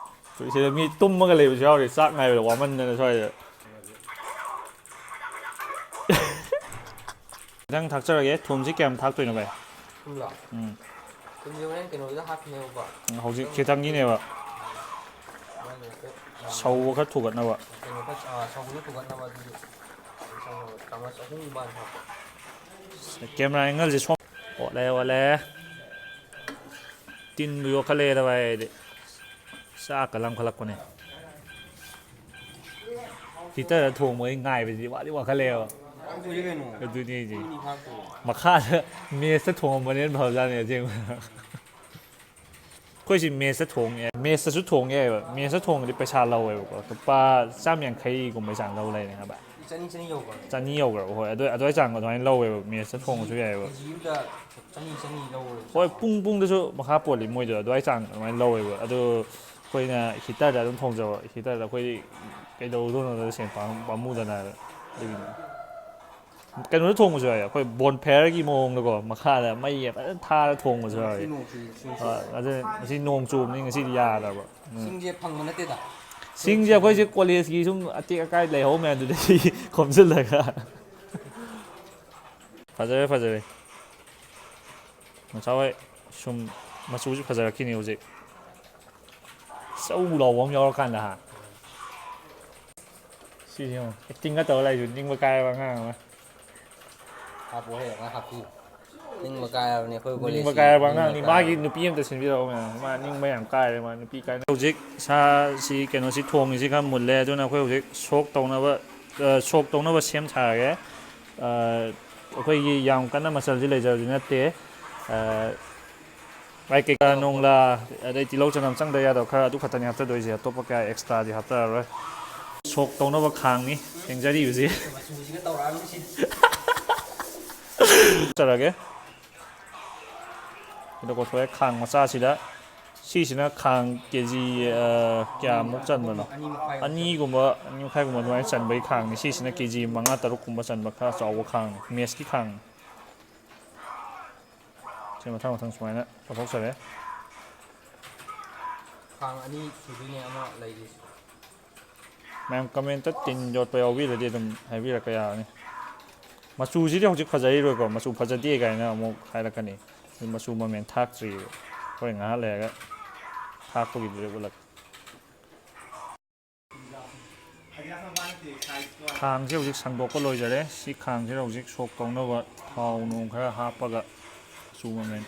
ꯁꯤꯗ ꯃꯤ ꯇꯨꯝꯃꯒ ꯂꯩꯕꯁꯨ ꯌꯥꯎꯔꯤ, ꯆꯥꯛ ꯉꯥꯏꯕꯗ ꯋꯥꯃꯟꯗꯅ ꯁ꯭ꯋꯥꯏꯗ꯫ ꯈꯤꯇꯪ ꯊꯥꯛꯆꯔꯒꯦ꯫ ꯊꯨꯝꯁꯤ ꯀꯌꯥꯝ ꯊꯥꯛꯇꯣꯏꯅꯣ, ꯚꯥꯏ? ꯊꯨꯝꯂꯣ? ꯎꯝ꯫ ꯊꯨꯝꯁꯦ ꯍꯣꯔꯦꯟ ꯀꯩꯅꯣꯗꯨꯗ ꯍꯥꯞꯈꯤꯅꯦꯕꯀꯣ꯫ ꯎꯝ, ꯍꯧꯖꯤꯛ ꯈꯤꯇꯪꯒꯤꯅꯦꯕ꯫ ꯃꯥꯏꯗꯤ ꯍꯥꯏꯐꯦꯠ ꯌꯥꯝ ꯁꯧꯕ ꯈꯔ ꯊꯨꯒꯠꯅꯕ꯫ ꯀꯩꯅꯣ ꯈꯔ, ꯑꯥ, ꯁꯧꯕꯗꯣ ꯊꯨꯒꯠꯅꯕ ꯑꯗꯨꯗꯤ ꯆꯥꯃꯁ ꯑꯍꯨꯝꯒꯤ ꯃꯥꯡ ꯍꯥꯞꯄꯣ꯫ ꯀꯦꯃꯦꯔꯥ ꯑꯦꯡꯒꯜꯁꯦ ꯁꯣꯝ-, ꯑꯣꯠꯂꯦ, ꯑꯣꯠꯂꯦ꯫ ꯇꯤꯟꯕꯨ ꯌꯣꯠꯈꯠꯂꯛꯑꯦꯗ ꯚꯥꯏ ꯑꯩꯗꯤ꯫ ꯆꯥꯛꯀ ꯂꯥꯝꯈꯠꯂꯛꯄꯅꯦ꯫ ꯍꯤꯇꯔꯗ ꯊꯣꯡꯕꯒꯤ ꯉꯥꯏꯕꯁꯤꯗꯤ ꯋꯥꯗꯤ ꯋꯥꯈꯠꯂꯛꯑꯦꯕ꯫ ꯀꯨꯏꯔꯦ ꯀꯩꯅꯣ꯫ ꯑꯗꯨꯅꯤ ꯑꯩꯁꯦ꯫ ꯄꯨꯡ ꯑꯅꯤ ꯐꯥ ꯊꯣꯡꯉꯦ꯫ ꯃꯈꯥꯗ ꯃꯦꯁꯇ ꯊꯣꯡꯉꯝꯕꯅꯦꯅ ꯐꯕꯖꯥꯠꯅꯤ ꯑꯁꯦꯡꯕ꯫ ꯑꯩꯈꯣꯏꯁꯤ ꯃꯦꯁꯇ ꯊꯣꯡꯉꯦ, ꯃꯦꯁꯇꯁꯨ ꯊꯣꯡ ꯌꯥꯏꯑꯕ꯫ ꯃꯦꯁꯇ ꯊꯣꯡꯉꯗꯤ ꯄꯩꯁꯥ ꯂꯧꯋꯦꯕꯀꯣ, ꯂꯨꯄꯥ ꯆꯥꯝ ꯌꯥꯡꯈꯩꯒꯨꯝꯕꯩ ꯆꯥꯡ ꯂꯧ ꯂꯩꯔꯦ ꯍꯥꯏꯕ꯫ ꯆꯅꯤ, ꯆꯅꯤ ꯌꯧꯕ꯭ꯔꯣ? ꯆꯅꯤ ꯌꯧꯈ꯭ꯔꯕ, ꯍꯣꯏ꯫ ꯑꯗꯨ, ꯑꯗꯨꯋꯥꯏ ꯆꯥꯡꯗꯣ ꯑꯗꯨꯃꯥꯏꯅ ꯂꯧꯋꯦꯕ, ꯃꯦꯁꯇ ꯊꯣꯡꯉꯁꯨ ꯌꯥꯏꯑꯕ꯫ ꯀꯦ ꯖꯤ ꯑꯃꯗ ꯆꯅꯤ, ꯆꯅꯤ ꯂꯧꯔꯦꯕ ꯍꯣꯏ, ꯆꯥꯕ꯫ ꯄꯨꯡ ꯄꯨꯡꯗꯁꯨ ꯃꯈꯥ ꯄꯣꯜꯂꯤ, ꯃꯣꯏꯗꯣ ꯑꯗꯨꯋꯥꯏ ꯆꯥꯡ ꯑꯗꯨꯃꯥꯏꯅ ꯂꯧꯋꯦꯕ꯫ ꯑꯗꯨ ꯑꯩꯈꯣꯏꯅ ꯍꯤꯇꯔꯗ ꯑꯗꯨꯝ ꯊꯣꯡꯖꯕ, ꯍꯤꯇꯔꯗ ꯑꯩꯈꯣꯏꯗꯤ ꯀꯩꯗꯧꯗꯣꯏꯅꯣꯗ ꯁꯦꯟ ꯄꯥꯝ-, ꯄꯥꯝꯃꯨꯗꯅ ꯑꯗꯨꯒꯤꯅꯤ꯫ ꯀꯩꯅꯣꯗ ꯊꯣꯡꯕꯁꯨ ꯌꯥꯎꯋꯦ, ꯑꯩꯈꯣꯏ ꯕꯣꯟ ꯐꯌꯔꯒꯤ ꯃꯑꯣꯡꯗꯀꯣ, ꯃꯈꯥꯗ ꯃꯩ ꯐꯖꯅ ꯊꯥꯔ ꯊꯣꯡꯕꯁꯨ ꯌꯥꯎꯋꯦ꯫ ꯅꯣꯡ ꯆꯨꯏ, ꯏꯁꯤꯡ ꯍꯣꯏ, ꯆꯨꯏ꯫ ꯑꯗꯨ ꯉꯁꯤ ꯅꯣꯡ ꯆꯨꯕꯅꯤ, ꯉꯁꯤꯗꯤ ꯌꯥꯗ꯭ꯔꯕ꯫ ꯎꯝ꯫ ꯁꯤꯡꯁꯦ ꯐꯪꯕ ꯅꯠꯇꯦꯗ꯫ ꯁꯤꯡꯁꯦ ꯑꯩꯈꯣꯏꯁꯦ ꯀꯣꯂꯦꯖꯀꯤ ꯁꯨꯝ ꯑꯇꯦꯛ ꯑꯀꯥꯏ ꯂꯩꯍꯧ ꯃꯌꯥꯝꯗꯨꯗꯒꯤ ꯈꯣꯝꯖꯤꯜꯂꯒ꯫ ꯐꯖꯔꯦ, ꯐꯖꯔꯦ꯫ ꯉꯁꯥꯏ ꯍꯣꯏ ꯁꯨꯝ ꯃꯆꯨꯁꯨ ꯐꯖꯔꯛꯈꯤꯅꯤ ꯍꯧꯖꯤꯛ꯫ ꯆꯧ ꯂꯥꯎꯕ ꯑꯃ ꯌꯥꯎꯔꯀꯥꯟꯗ, ꯍꯥ? ꯁꯤꯁꯦ ꯌꯦꯡꯉꯣ, ꯑꯦꯛꯇꯤꯡꯒ ꯇꯧꯔ ꯂꯩꯁꯨ ꯅꯤꯡꯕ ꯀꯥꯏꯔꯕ ꯑꯉꯥꯡ ꯑꯃ꯫ ꯍꯥꯞꯄꯣ ꯍꯦ, ꯑꯉꯥꯡ ꯍꯥꯞꯄꯤꯌꯨ꯫ ꯅꯤꯡꯕ ꯀꯥꯏꯔꯕꯅꯤ ꯑꯩꯈꯣꯏ ꯅꯤꯡꯕ ꯀꯣꯂꯦꯖꯀꯤ꯫ ꯀꯥꯏꯔꯕ ꯅꯤꯡꯕ ꯑꯉꯥꯡꯅꯤ, ꯃꯥꯒꯤ ꯀꯥꯏꯔꯕꯅꯤ꯫ ꯅꯨꯄꯤ ꯑꯃꯇ ꯁꯤꯟꯕꯤꯔꯛꯑꯣ ꯃꯌꯥꯝ꯫ ꯃꯥ ꯅꯤꯡꯕ ꯌꯥꯝ ꯀꯥꯏꯔꯦ, ꯃꯥ ꯅꯨꯄꯤ ꯀꯥꯏꯅ꯫ ꯍꯧꯖꯤꯛ ꯁꯥꯁꯤ, ꯀꯩꯅꯣꯁꯤ ꯊꯣꯡꯉꯤꯁꯤ ꯈꯔ ꯃꯨꯜꯂꯦ, ꯑꯗꯨꯅ ꯑꯩꯈꯣꯏ ꯍꯧꯖꯤꯛ ꯁꯣꯛ ꯇꯧꯅꯕ, ꯑ, ꯁꯣꯛ ꯇꯧꯅꯕ ꯁꯦꯝ ꯁꯥꯔꯒꯦ꯫ ꯑ, ꯑꯩꯈꯣꯏꯒꯤ ꯌꯥꯝ ꯀꯟꯅ ꯃꯆꯜꯁꯤ ꯂꯩꯖꯕꯗꯤ ꯅꯠꯇꯦ꯫ ꯑ, ꯃꯥꯏ ꯀꯩꯀꯥ ꯅꯣꯡꯂꯥ, ꯑꯗꯩ ꯇꯤꯜꯍꯧ ꯆꯅꯝ ꯆꯪꯗ ꯌꯥꯗꯕ ꯈꯔ ꯑꯗꯨ ꯈꯛꯇꯅꯤ ꯍꯥꯞꯆꯗꯣꯏꯁꯦ, ꯑꯇꯣꯞꯄ ꯀꯌꯥ ꯑꯦꯛꯁꯇ꯭ꯔꯥꯗꯤ ꯍꯥꯞꯆꯔꯔꯣꯏ꯫ ꯁꯣꯛ ꯇꯧꯅꯕ ꯈꯥꯡꯅꯤ ꯐꯦꯡꯖꯔꯤꯕꯁꯤ꯫ ꯃꯆꯨꯁꯤꯒ ꯇꯧꯔꯛꯑꯅꯨ ꯁꯤꯗꯤ꯫ ꯍꯥꯞꯆꯔꯒꯦ꯫ ꯀꯣꯊꯣꯛꯑꯦ ꯈꯥꯡ ꯃꯆꯥꯁꯤꯗ꯫ ꯁꯤꯁꯤꯅ ꯈꯥꯡ ꯀꯦ ꯖꯤ ꯀꯌꯥꯃꯨꯛ ꯆꯟꯕꯅꯣ? ꯑꯅꯤꯒꯨꯝꯕ, ꯑꯅꯤ ꯃꯈꯥꯏꯒꯨꯝꯕ ꯑꯗꯨꯃꯥꯏꯅ ꯆꯟꯕꯒꯤ ꯈꯥꯡꯅꯤ꯫ ꯁꯤꯁꯤꯅ ꯀꯦ ꯖꯤ ꯃꯉꯥ ꯇꯔꯨꯛꯀꯨꯝꯕ ꯆꯟꯕ ꯈꯔ ꯆꯥꯎꯕ ꯈꯥꯡꯅꯤ, ꯃꯦꯁꯀꯤ ꯈꯥꯡꯅꯤ꯫ ꯁꯤ ꯃꯊꯪ ꯃꯊꯪ ꯁꯨꯃꯥꯏꯅ ꯀꯣꯊꯣꯛꯆꯔꯦ꯫ ꯈꯥꯡ ꯑꯅꯤ ꯁꯨꯗꯣꯏꯅꯦ ꯑꯃ ꯂꯩꯔꯤꯁꯦ꯫ ꯃꯌꯥꯝ ꯀꯃꯦꯟꯇ ꯇꯤꯟ ꯌꯣꯠꯄ ꯌꯥꯎꯕꯤꯔꯗꯤ ꯑꯗꯨꯝ ꯍꯥꯏꯕꯤꯔꯛꯄ ꯌꯥꯔꯅꯤ꯫ ꯃꯆꯨꯁꯤꯗꯤ ꯍꯧꯖꯤꯛ ꯐꯖꯔꯤꯔꯣꯏꯀꯣ, ꯃꯆꯨ ꯐꯖꯗꯦ ꯀꯥꯏꯅ ꯑꯃꯨꯛ ꯍꯥꯏꯔꯛꯀꯅꯤ꯫ ꯃꯆꯨ ꯃꯃꯦꯟ ꯊꯥꯛꯇ꯭ꯔꯤꯕ꯫ ꯍꯣꯔꯦꯟ ꯉꯥꯏꯍꯥꯛ ꯂꯩꯔꯒ ꯊꯥꯛꯄꯒꯤꯗꯨꯗ ꯎꯠꯂꯛꯀꯦ꯫ ꯈꯥꯡꯁꯦ ꯍꯧꯖꯤꯛ ꯁꯪꯗꯣꯛꯄ ꯂꯣꯏꯖꯔꯦ꯫ ꯁꯤ ꯈꯥꯡꯁꯤꯗ ꯍꯧꯖꯤꯛ ꯁꯣꯛ ꯇꯧꯅꯕ ꯊꯥꯎ ꯅꯨꯡ ꯈꯔ ꯍꯥꯞꯄꯒ ꯃꯆꯨ ꯃꯃꯦꯟ꯫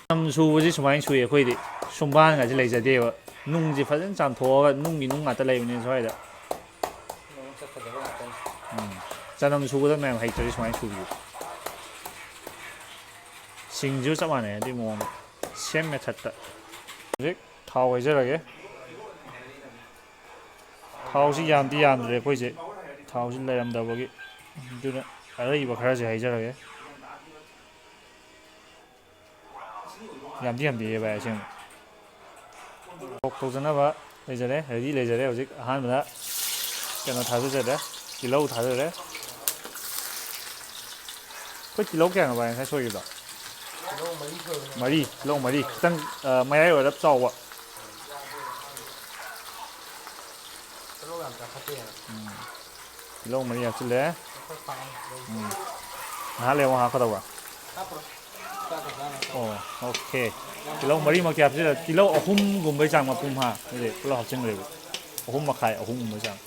ꯆꯅꯝ ꯁꯨꯕꯁꯤ ꯁꯨꯃꯥꯏꯅ ꯁꯨꯏ ꯑꯩꯈꯣꯏꯗꯤ꯫ ꯁꯨꯝꯕꯥꯟꯒꯁꯦ ꯂꯩꯖꯗꯦꯕ꯫ ꯅꯨꯡꯁꯦ ꯐꯖꯅ ꯆꯥꯝꯊꯣꯛꯑꯒ ꯅꯨꯡꯒꯤ ꯅꯨꯡ ꯉꯥꯛꯇ ꯂꯩꯕꯅꯤꯅ ꯁ꯭ꯋꯥꯏꯗ꯫ ꯎꯝ꯫ ꯆꯅꯝ ꯁꯨꯒꯗꯕ ꯃꯌꯥꯝ ꯍꯩꯇ꯭ꯔꯗꯤ ꯁꯨꯃꯥꯏꯅ ꯁꯨꯕꯤꯌꯨ꯫ ꯁꯤꯡꯁꯤꯁꯨ ꯆꯞ ꯃꯥꯟꯅꯩ ꯑꯗꯨꯒꯤ ꯃꯑꯣꯡꯗ꯫ ꯁꯦꯝ ꯃꯦꯊꯠꯇ꯫ ꯍꯧꯖꯤꯛ ꯊꯥꯎ ꯍꯩꯖꯔꯒꯦ꯫ ꯊꯥꯎꯁꯤ ꯌꯥꯝꯗꯤ ꯌꯥꯝꯗ꯭ꯔꯦ ꯑꯩꯈꯣꯏꯁꯦ꯫ ꯊꯥꯎꯁꯤ ꯂꯩꯔꯝꯗꯕꯒꯤ꯫ ꯑꯗꯨꯅ ꯑꯔꯩꯕ ꯈꯔꯁꯦ ꯍꯩꯖꯔꯒꯦ꯫ ꯌꯥꯝꯗꯤ ꯌꯥꯝꯗꯤꯌꯦ ꯚꯥꯏ ꯑꯁꯦꯡꯕ꯫ ꯁꯣꯛ ꯇꯧꯖꯅꯕ ꯂꯩꯖꯔꯦ, ꯔꯦꯗꯤ ꯂꯩꯖꯔꯦ꯫ ꯍꯧꯖꯤꯛ ꯑꯍꯥꯟꯕꯗ ꯀꯩꯅꯣ ꯊꯥꯗꯖꯔꯦ, ꯇꯤꯜꯍꯧ ꯊꯥꯗꯔꯦ꯫ ꯑꯩꯈꯣꯏ ꯇꯤꯜꯍꯧ ꯀꯌꯥꯅꯣ ꯚꯥꯏ ꯉꯁꯥꯏ ꯁꯣꯏꯈꯤꯕꯗꯣ? ꯃꯔꯤ, ꯇꯤꯜꯍꯧ ꯃꯔꯤ ꯈꯤꯇꯪ, ꯑ, ꯃꯌꯥꯏ ꯑꯣꯏꯔꯞ ꯆꯥꯎꯕ꯫ ꯇꯤꯜꯍꯧ ꯃꯔꯤ ꯍꯥꯞꯆꯤꯜꯂꯦ꯫ ꯎꯝ꯫ ꯉꯥꯏꯍꯥꯛ ꯂꯩꯔ ꯑꯃꯨꯛ ꯍꯥꯞꯀꯗꯧꯕ꯫ ꯑꯣ, ꯑꯣꯀꯦ꯫ ꯇꯤꯜꯍꯧ ꯃꯔꯤꯃꯛꯇꯤ ꯍꯥꯞꯆꯤꯜꯂꯦ꯫ ꯇꯤꯜꯍꯧ ꯑꯍꯨꯝꯒꯨꯝꯕꯩ ꯆꯥꯡ ꯃꯄꯨꯝ ꯍꯥ꯫ ꯑꯗꯨꯗꯤ ꯄꯨꯂꯞ ꯍꯥꯞꯆꯤꯟꯈ꯭ꯔꯦꯕ꯫ ꯑꯍꯨꯝ ꯃꯈꯥꯏ, ꯑꯍꯨꯝꯒꯨꯝꯕꯩ ꯆꯥꯡ꯫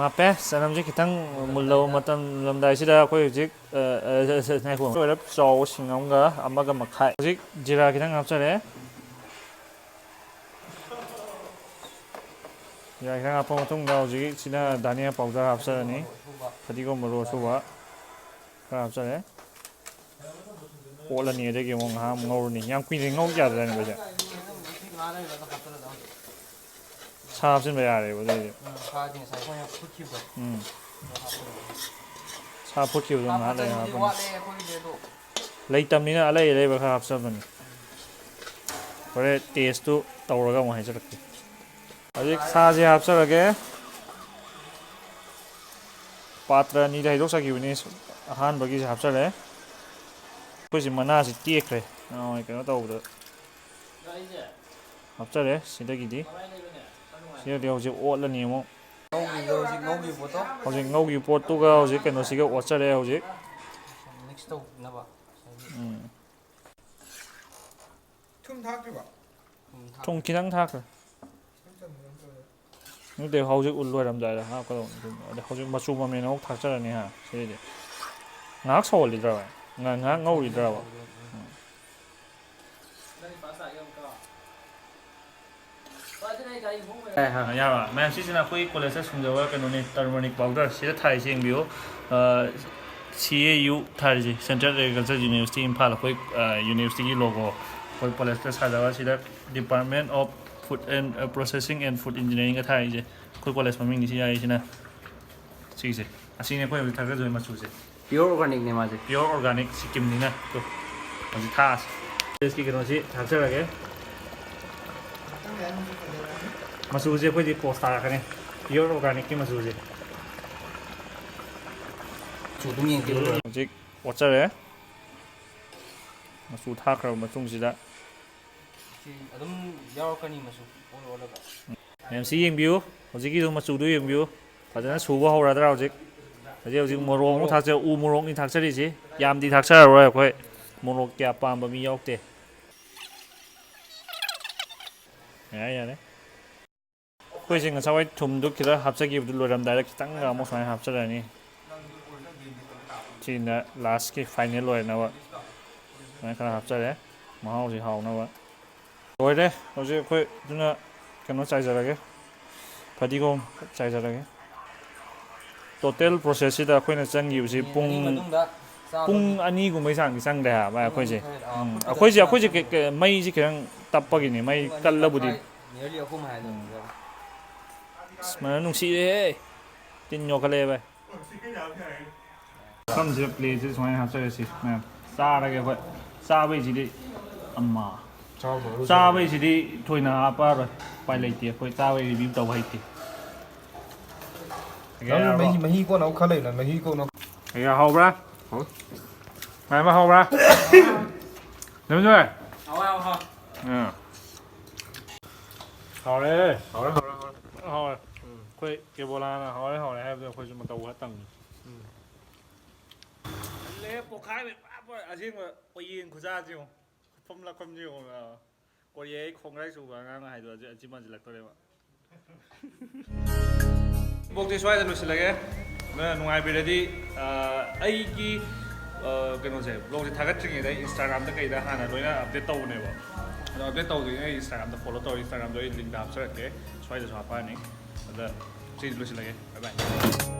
ꯍꯥꯞꯄꯦ꯫ ꯆꯅꯝꯁꯦ ꯈꯤꯇꯪ ꯃꯨꯜꯂꯕ ꯃꯇꯝ, ꯃꯨꯜꯂꯝꯗꯥꯏꯁꯤꯗ ꯑꯩꯈꯣꯏ ꯍꯧꯖꯤꯛ, ꯑ, ꯑ, ꯑ, ꯉꯥꯏꯈꯣ꯫ ꯑꯣꯏꯔꯞ ꯆꯥꯎꯕ ꯁꯤꯡ ꯑꯃꯒ, ꯑꯃꯒ ꯃꯈꯥꯏ꯫ ꯍꯧꯖꯤꯛ ꯖꯤꯔꯥ ꯈꯤꯇꯪ ꯍꯥꯞꯆꯔꯦ꯫ ꯖꯤꯔꯥ ꯈꯤꯇꯪ ꯍꯥꯞꯄ ꯃꯇꯨꯡꯗ ꯍꯧꯖꯤꯛꯁꯤꯅ ꯙꯅꯤꯌꯥ ꯄꯥꯎꯗꯔ ꯍꯥꯞꯆꯔꯅꯤ꯫ ꯐꯗꯤꯒꯣꯝ ꯃꯔꯨ ꯑꯁꯨꯕ ꯈꯔ ꯍꯥꯞꯆꯔꯦ꯫ ꯑꯣꯠꯂꯅꯤ, ꯑꯗꯒꯤ ꯑꯃꯨꯛ ꯉꯥꯏꯍꯥꯛ ꯑꯃꯨꯛ ꯉꯧꯔꯅꯤ꯫ ꯌꯥꯝ ꯀꯨꯏꯅ ꯉꯧ ꯌꯥꯗ꯭ꯔꯦꯅꯦ ꯚꯥꯏꯁꯦ꯫ ꯁꯥ ꯍꯥꯞꯆꯤꯟꯕ ꯌꯥꯔꯦꯕ ꯑꯗꯨꯑꯣꯏꯗꯤ꯫ ꯎꯝ, ꯁꯥꯗꯤ ꯉꯁꯥꯏ ꯑꯩꯈꯣꯏꯅ ꯐꯨꯠꯈꯤꯕꯗꯣ꯫ ꯎꯝ꯫ ꯁꯥ ꯐꯨꯠꯈꯤꯕꯗꯣ ꯉꯥꯏꯍꯥꯛ ꯂꯩꯔ ꯍꯥꯞꯄꯗꯤ ꯍꯥꯞꯄꯅꯤ꯫ ꯋꯥꯠꯂꯦ ꯑꯩꯈꯣꯏꯒꯤꯗꯤ ꯑꯗꯣ꯫ ꯂꯩꯇꯝꯅꯤꯅ ꯑꯂꯩ ꯑꯂꯩꯕ ꯈꯔ ꯍꯥꯞꯆꯕꯅꯤ꯫ ꯍꯣꯔꯦꯟ ꯇꯦꯁꯇꯨ ꯇꯧꯔꯒ ꯑꯃꯨꯛ ꯍꯥꯏꯖꯔꯛꯀꯦ꯫ ꯍꯧꯖꯤꯛ ꯁꯥꯁꯦ ꯍꯥꯞꯆꯔꯒꯦ꯫ ꯄꯥꯇ꯭ꯔ ꯑꯅꯤꯗ ꯍꯩꯗꯣꯛꯆꯈꯤꯕꯅꯤ꯫ ꯑꯍꯥꯟꯕꯒꯤꯁꯦ ꯍꯥꯞꯆꯔꯦ꯫ ꯑꯩꯈꯣꯏꯁꯦ ꯃꯅꯥꯁꯤ ꯇꯦꯛꯈ꯭ꯔꯦ ꯅꯍꯥꯟꯋꯥꯏ ꯀꯩꯅꯣ ꯇꯧꯕꯗ꯫ ꯍꯥꯞꯆꯔꯦ ꯁꯤꯗꯒꯤꯗꯤ꯫ ꯁꯤꯗꯗꯤ ꯍꯧꯖꯤꯛ ꯑꯣꯠꯂꯅꯤ ꯑꯃꯨꯛ꯫ ꯉꯧꯈꯤꯕꯗꯣ ꯍꯧꯖꯤꯛ ꯉꯧꯈꯤꯕ ꯄꯣꯠꯇꯣ꯫ ꯍꯧꯖꯤꯛ ꯉꯧꯈꯤꯕ ꯄꯣꯠꯇꯨꯒ ꯍꯧꯖꯤꯛ ꯀꯩꯅꯣꯁꯤꯒ ꯑꯣꯠꯆꯔꯦ ꯍꯧꯖꯤꯛ꯫ ꯃꯤꯛꯁ ꯇꯧꯅꯕ ꯉꯁꯥꯏꯒꯤ꯫ ꯎꯝ꯫ ꯊꯨꯝ ꯊꯥꯛꯇ꯭ꯔꯤꯕꯣ? ꯊꯨꯝ ꯊꯥꯛ- ꯊꯨꯝ ꯈꯤꯇꯪ ꯊꯥꯛꯈ꯭ꯔꯦ꯫ ꯏꯆꯝ ꯆꯝꯕ ꯑꯃ ꯇꯧꯔꯦ꯫ ꯅꯠꯇꯦ, ꯍꯧꯖꯤꯛ ꯎ ꯂꯣꯏꯔꯝꯗꯥꯏꯗ ꯍꯥꯞꯀꯗꯧꯅꯤ꯫ ꯑꯗꯩ ꯍꯧꯖꯤꯛ ꯃꯆꯨ ꯃꯃꯦꯟ ꯑꯃꯨꯛ ꯊꯥꯛꯆꯔꯅꯤ ꯍꯥ ꯁꯤꯗꯩꯗꯤ꯫ ꯉꯥꯏꯍꯥꯛ ꯁꯧꯍꯜꯂꯤꯗ꯭ꯔꯕ? ꯉꯥꯏ-, ꯉꯥꯏꯍꯥꯛ ꯉꯧꯔꯤꯗ꯭ꯔꯕ? ꯑ, ꯌꯥꯔꯕ? ꯃꯌꯥꯝ, ꯁꯤꯁꯤꯅ ꯑꯩꯈꯣꯏ ꯀꯣꯂꯦꯖꯇ ꯁꯨꯡꯖꯕ ꯀꯩꯅꯣꯅꯦ, turmeric powder꯫ ꯁꯤꯗ ꯊꯥꯏꯁꯤ ꯌꯦꯡꯕꯤꯌꯨ꯫ ꯑ, C A U ꯊꯥꯔꯤꯁꯦ, Central Agriculture University Imphal. ꯑꯩꯈꯣꯏ, ꯑ, universityꯒꯤ logo꯫ ꯑꯩꯈꯣꯏ ꯀꯣꯂꯦꯖꯇ ꯁꯥꯖꯕ꯫ ꯁꯤꯗ Department of Food and, ꯑ, Processing and Food Engineeringꯒ ꯊꯥꯔꯤꯁꯦ꯫ ꯑꯩꯈꯣꯏ ꯀꯣꯂꯦꯖ ꯃꯃꯤꯡꯅꯤ ꯁꯤ ꯌꯥꯏꯁꯤꯅ꯫ ꯁꯤꯒꯤꯁꯦ꯫ ꯑꯁꯤꯅꯦ ꯑꯩꯈꯣꯏ ꯍꯧꯖꯤꯛ ꯊꯥꯛꯀꯗꯣꯏ ꯃꯆꯨꯁꯦ꯫ Pure organicꯅꯦ ꯃꯥꯁꯦ꯫ Pure organic ꯁꯤꯀꯤꯝꯅꯤꯅ꯫ ꯇꯨ, ꯍꯧꯖꯤꯛ ꯊꯥꯛꯑꯁꯤ꯫ ꯇꯦꯁꯀꯤ ꯀꯩꯅꯣꯁꯤ ꯊꯥꯛꯆꯔꯒꯦ꯫ ꯃꯆꯨꯁꯦ ꯑꯩꯈꯣꯏꯗꯤ ꯄꯣꯁ ꯇꯥꯔꯛꯀꯅꯤ꯫ Pure organicꯀꯤ ꯃꯆꯨꯁꯦ꯫ ꯃꯆꯨ ꯑꯗꯨꯝ ꯌꯦꯡꯁꯤ ꯂꯣꯏꯔꯦ꯫ ꯍꯧꯖꯤꯛ ꯑꯣꯠꯆꯔꯦ꯫ ꯃꯆꯨ ꯊꯥꯛꯈ꯭ꯔꯕ ꯃꯇꯨꯡꯁꯤꯗ꯫ ꯁꯤ ꯑꯗꯨꯝ ꯌꯥꯎꯔꯛꯀꯅꯤ ꯃꯆꯨ ꯑꯣꯜ ꯑꯣꯜꯂꯒ꯫ ꯃꯌꯥꯝ ꯁꯤ ꯌꯦꯡꯕꯤꯌꯨ꯫ ꯍꯧꯖꯤꯛꯀꯤꯗꯨ ꯃꯆꯨꯗꯨ ꯌꯦꯡꯕꯤꯌꯨ꯫ ꯐꯖꯅ ꯁꯨꯕ ꯍꯧꯔꯗ꯭ꯔꯥ ꯍꯧꯖꯤꯛ? ꯍꯧꯖꯤꯛ, ꯍꯧꯖꯤꯛ ꯃꯣꯔꯣꯛ ꯑꯃꯨꯛ ꯊꯥꯛꯆ-, ꯎ ꯃꯣꯔꯣꯛꯅꯤ ꯊꯥꯛꯆꯔꯤꯁꯤ꯫ ꯌꯥꯝꯗꯤ ꯊꯥꯛꯆꯔꯔꯣꯏ ꯑꯩꯈꯣꯏ꯫ ꯃꯣꯔꯣꯛ ꯀꯌꯥ ꯄꯥꯝꯕ ꯃꯤ ꯌꯥꯎꯗꯦ꯫ ꯌꯥꯔꯦ, ꯌꯥꯔꯦ꯫ ꯑꯩꯈꯣꯏꯁꯦ ꯉꯁꯥꯏ ꯊꯨꯝꯗꯨ ꯈꯤꯇꯪ ꯍꯥꯞꯆꯈꯤꯕꯗꯨ ꯂꯣꯏꯔꯝꯗꯥꯏꯗ ꯈꯤꯇꯪꯒ ꯑꯃꯨꯛ ꯁꯨꯃꯥꯏꯅ ꯍꯥꯞꯆꯔꯅꯤ꯫ ꯁꯤꯅ lastꯀꯤ final ꯑꯣꯏꯅꯕ ꯁꯨꯃꯥꯏꯅ ꯈꯔ ꯍꯥꯞꯆꯔꯦ, ꯃꯍꯥꯎꯁꯤ ꯍꯥꯎꯅꯕ꯫ ꯂꯣꯏꯔꯦ꯫ ꯍꯧꯖꯤꯛ ꯑꯩꯈꯣꯏ ꯑꯗꯨꯅ ꯀꯩꯅꯣ ꯆꯥꯏꯖꯔꯒꯦ, ꯐꯗꯤꯒꯣꯝ ꯆꯥꯏꯖꯔꯒꯦ꯫ Total processꯁꯤꯗ ꯑꯩꯈꯣꯏꯅ ꯆꯪꯈꯤꯕꯁꯤ ꯃꯤꯅꯤꯠ ꯄꯨꯡ, ꯑꯅꯤ ꯃꯇꯨꯡꯗ ꯆꯥꯕꯒꯤ ꯄꯨꯡ ꯑꯅꯤꯒꯨꯝꯕꯩ ꯆꯥꯡꯗꯤ ꯆꯪꯗꯦ ꯍꯥꯏꯕ꯫ ꯄꯨꯡ ꯑꯅꯤ ꯑꯩꯈꯣꯏꯁꯦ, ꯈꯔ, ꯑꯥ, ꯎꯝ, ꯐꯨꯠꯄꯗ ꯑꯩꯈꯣꯏꯁꯦ, ꯈꯔ ꯑꯩꯈꯣꯏꯁꯦ ꯆꯪꯉꯦ꯫ ꯀꯩ-, ꯀꯩ-, ꯃꯩꯁꯤ ꯈꯤꯇꯪ ꯇꯞꯄꯒꯤꯅꯤ, ꯃꯩ ꯄꯨꯡ ꯑꯅꯤ ꯀꯜꯂꯕꯨꯗꯤ꯫ ꯃꯈꯥꯏ, ꯃꯤꯅꯠꯂꯤ ꯑꯍꯨꯝ ꯍꯥꯏꯗꯣ ꯎꯝ꯫ ꯑꯗꯨꯗ꯫ ꯑꯁ, ꯃꯅꯝ ꯅꯨꯡꯁꯤꯔꯦꯍꯦ꯫ ꯇꯤꯟ ꯌꯣꯛꯈꯠꯂꯛꯑꯦ, ꯚꯥꯏ꯫ ꯃꯐꯝꯁꯤꯗ ꯄ꯭ꯂꯦꯠꯁꯦ ꯁꯨꯃꯥꯏꯅ ꯍꯥꯞꯆꯔꯁꯤ, ꯃꯌꯥꯝ꯫ ꯆꯥꯔꯒꯦ ꯑꯩꯈꯣꯏ꯫ ꯆꯥꯕꯩꯁꯤꯗꯤ ꯑꯃ꯫ ꯆꯥꯕꯩꯁꯤꯗꯤ ꯊꯣꯏꯅ ꯍꯥꯞꯄꯔꯣꯏ꯫ ꯎꯄꯥꯏ ꯂꯩꯇꯦ, ꯑꯩꯈꯣꯏ ꯆꯥꯕꯩ ꯔꯤꯚ꯭ꯌꯨ ꯇꯧꯕ ꯍꯩꯇꯦ꯫ ꯅꯪ ꯃꯍꯤ, ꯃꯍꯤ ꯀꯣꯟꯅ ꯑꯃꯨꯛ ꯈꯜꯂꯛꯏꯅ, ꯃꯍꯤ ꯀꯣꯟꯅ꯫ ꯀꯩꯀꯥ ꯍꯧꯕ꯭ꯔꯥ? ꯍꯥꯎ꯫ ꯃꯌꯥꯝ ꯍꯧꯕ꯭ꯔꯥ? ꯅꯨꯃꯤꯠ ꯅꯨꯃꯤꯠ꯫ ꯍꯥꯎꯋꯦ, ꯍꯥꯎꯋꯦ, ꯍꯥꯎꯋꯦ꯫ ꯎꯝ꯫ ꯍꯥꯎꯔꯦ꯫ ꯍꯥꯎꯔꯦ, ꯍꯥꯎꯔꯦ, ꯍꯥꯎꯔꯦ꯫ ꯍꯥꯎꯔꯦ꯫ ꯎꯝ꯫ ꯑꯩꯈꯣꯏ ꯀꯦꯕꯣꯂꯥꯅ ꯍꯥꯎꯔꯦ, ꯍꯥꯎꯔꯦ ꯍꯥꯏꯕꯗꯨ ꯑꯩꯈꯣꯏꯁꯨ ꯃꯇꯧ ꯈꯔ ꯇꯝꯒꯦ꯫ ꯎꯝ꯫ ꯇꯜꯂꯦ, ꯄꯣꯛꯈꯥꯏꯕꯩ ꯄꯨꯔꯥ ꯄꯨꯔꯥ ꯑꯁꯦꯡꯕ ꯄꯣꯌꯦꯡ ꯈꯨꯆꯥꯁꯤ ꯌꯦꯡꯉꯣ꯫ ꯈꯨꯐꯝ ꯂꯥꯛꯐꯝꯁꯤ ꯌꯦꯡꯉꯣ꯫ ꯀꯣꯔꯤꯌꯥꯒꯤ ꯈꯣꯡꯒ꯭ꯔꯥꯏ ꯆꯨꯕ ꯑꯉꯥꯡ ꯍꯥꯏꯗꯣ ꯑꯁꯤ, ꯑꯁꯤ ꯃꯥꯟꯁꯤꯜꯂꯛꯇꯣꯔꯦꯕ꯫ ꯕ꯭ꯂꯣꯛꯁꯦ ꯁ꯭ꯋꯥꯏꯗ ꯂꯣꯏꯁꯤꯜꯂꯒꯦ꯫ ꯅꯣꯏꯅ ꯅꯨꯡꯉꯥꯏꯕꯤꯔꯗꯤ, ꯑ, ꯑꯩꯒꯤ, ꯑ, ꯀꯩꯅꯣꯁꯦ, ꯕ꯭ꯂꯣꯛꯁꯦ ꯊꯥꯒꯠꯇ꯭ꯔꯤꯉꯩꯗ ꯑꯩ Instagram-ꯗ ꯀꯩꯗ ꯍꯥꯟꯅ ꯂꯣꯏꯅ update ꯇꯧꯕꯅꯦꯕ꯫ ꯑꯗꯣ update ꯇꯧꯗ꯭ꯔꯤꯉꯩ ꯑꯩ Instagram-ꯗ follow ꯇꯧꯔꯤ, Instagram-ꯗ ꯑꯩ link-ꯇ ꯍꯥꯞꯆꯔꯛꯀꯦ, ꯁ꯭ꯋꯥꯏꯗꯁꯨ ꯍꯥꯞꯄꯛꯑꯅꯤ꯫ ꯑꯗ ꯁꯤꯗꯤ ꯂꯣꯏꯁꯤꯜꯂꯒꯦ꯫ Bye bye꯫